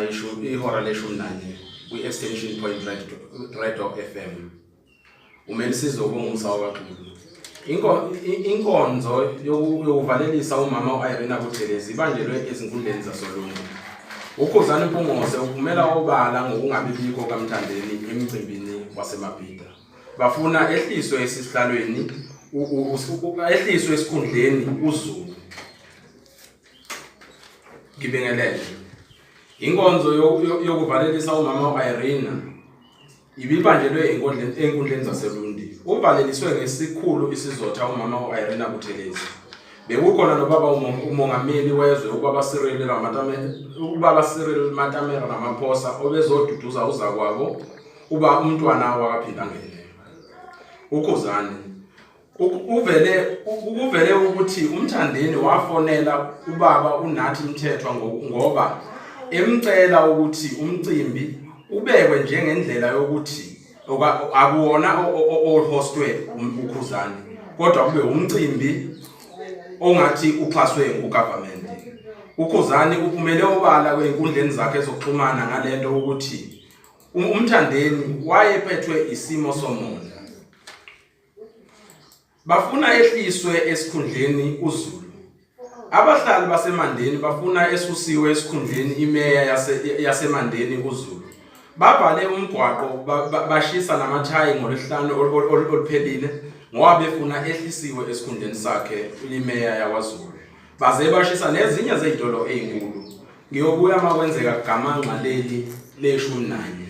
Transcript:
Ihora leshumi nanye kwi-Extension Point Radio, Radio FM. Umelisizwe ubongusa wakaXulu. Inkonzo yokuvalelisa umama u-Irina Buthelezi ibanjelwe ezinkundleni zasoLundi. UKhuzani Mpungose uphumela obala ngokungabi bikho kaMthandeni emcimbini waseMabhida. Bafuna ehliswe esihlalweni, ehliswe esikhundleni uZulu. Ngibingelele. Inkonzo yokuvalelisa umama u-Irina ibibanjelwe enkundleni zaseLundi. Uvaleliswe ngesikhulu isizotha umama u-Irina Buthelezi. Bekukhona nobaba umongameli wezwe ubaba Cyril Ramatamela, ubaba Cyril Matamela Ramaphosa, obezoduduza uzakwabo uba umntwana wakaPhindangene. UKhuzani uvele ukuthi uMthandeni wafonela ubaba uNathi Mthethwa ngoba emcela ukuthi umcimbi ubekwe njengendlela yokuthi akuwona ohostwe uKhuzani, kodwa kube umcimbi ongathi uxhaswe ngugovernment. UKhuzani uphumele obala kwezinkundleni zakhe zokuxhumana ngalento ukuthi uMthandeni wayephethwe isimo somona. Bafuna ehliswe esikhundleni uZulu. Abahlali baseMandeni bafuna esusiwe esikhundleni imeya yaseMandeni uZulu. Babhale umgwaqo, bashisa namathayi ngoLwesihlanu oluphelile ngoba befuna ehlisiwe esikhundleni sakhe imeya yakwaZulu. Baze bashisa nezinye zezitolo ezinkulu. Ngiyobuya makwenzeka gamanxa leli leshumi nanye.